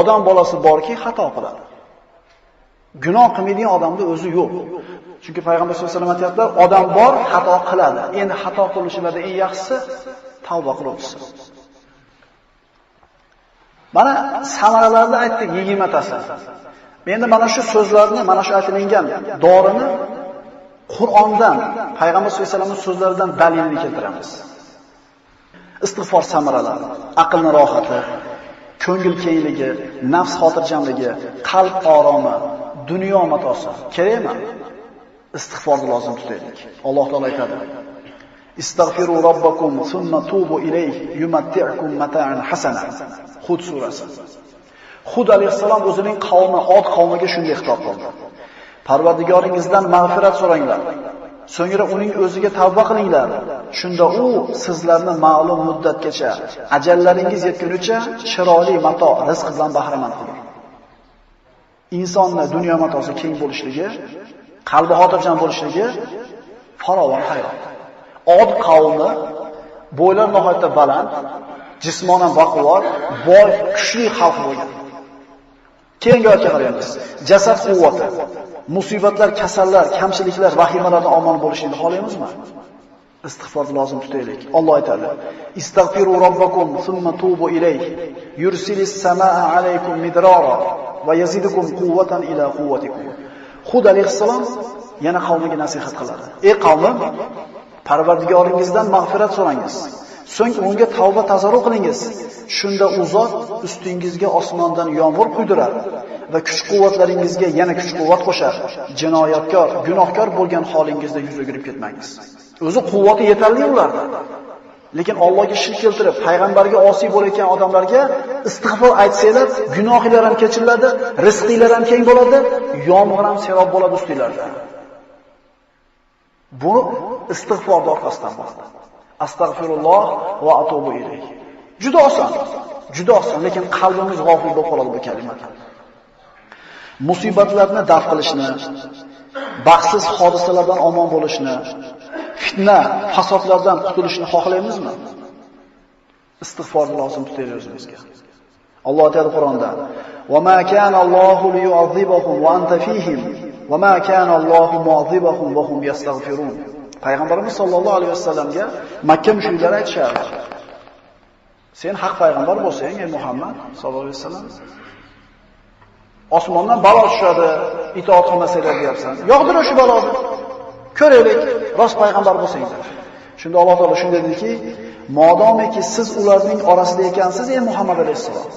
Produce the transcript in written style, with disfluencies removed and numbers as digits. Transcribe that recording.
Odam bolasi borki, xato qiladi. Gunoh qilmaydigan odamda o'zi yo'q. Chunki payg'ambar sollallohu alayhi vasallam aytayaptilar, odam bor, xato qiladi. Endi xato qilishlarda eng yaxshisi tavba qiluvchisi. Mana samaralarni aytdik 20 tasi. Endi mana shu so'zlarni, mana shu aytilgan dorini Qur'ondan, payg'ambar sollallohu alayhi vasallamning so'zlaridan dalilni keltiramiz. Istig'for samaralari, aqlni rohati, ko'ngil kengligi, nafs xotirjamligi, qalb oromi, dunyo matosi kerakmi? Istig'forni lozim tutaylik. Alloh taolo aytadi: Istag'firu robbakum summa tubu ilayhi yumatti'ukum mata'an hasana. Hud surasi. Hud alayhissalom o'zining qavmi Od qavmiga shunday xitob qildi. Parvardigoringizdan mag'firat so'ranglar. So'ngra uning o'ziga tavba qilinglar. Shunda u sizlarni ma'lum muddatgacha, ajallaringiz yetgunicha chiroyli mato, rizq bilan bahramand qilur. Insonni dunyo matosi keng bo'lishligi, qalbi xotirjam bo'lishligi farovon hayot. Od qavmi bo'ylari nihoyatda baland, jismonan baquvvat, boy, kuchli xalq bo'lgan. Keyingi oyatga qaraymiz. Jasad quvvati, musibatlar, kasallar, kamchiliklar, vahimalardan omon bo'lishni xohlaymizmi? Istig'forni lozim tutaylik. Alloh aytadi: Istag'firu robbakum summa tubu ilayhi yursilis samaa alaykum midrara va yazidukum quvvatan ila quvvatikum. Hud alayhissalom yana qavmiga nasihat qiladi. Ey qavmim, Parvardigoringizdan mag'firat so'rangiz. So'ng unga tavba tazarru qilingiz. Shunda u zot ustingizga osmondan yomg'ir quydirar va kuch-quvvatlaringizga yana kuch-quvvat qo'shar. Jinoyatkor, gunohkor bo'lgan holingizda yuz o'girib ketmangiz. O'zi quvvati yetarli ularda. Lekin Allohga shirk keltirib, payg'ambarga osiy bo'layotgan odamlarga istig'for aytsanglar, gunohlar ham kechiriladi, rizqinglar ham keng bo'ladi, yomg'ir ham serob bo'ladi ustinglarda. Bu istig'forning orqasidan bo'ladi. Astagfirulloh va atubu ilayh. Juda oson, juda oson, lekin qalbimiz g'ofil bo'lib qoladi bu kalimadan. Musibatlarni daf qilishni, baxtsiz hodisalardan omon bo'lishni, fitna, fasodlardan qutulishni xohlaymizmi? Istig'forni lozim tutaylik o'zimizga. Alloh aytadi Qur'onda: "Va ma kana Allohu liyu'azzibahum va anta fihim va ma kana Allohu mu'azzibahum va hum yastag'firun." Payg'ambarimiz sollallohu alayhi vasallamga Makka mushriklari aytishardi: "Sen haq payg'ambar bo'lsang, ey Muhammad sollallohu alayhi vasallam, osmondan balo tushadi, itoat qilmasanglar deyapsan. Yog'dir o'sha baloni. Ko'raylik, rost payg'ambar bo'lsang." Shunda Alloh taolo shunday dediki: "Modomiki siz ularning orasida ekansiz, ey Muhammad alayhissalom,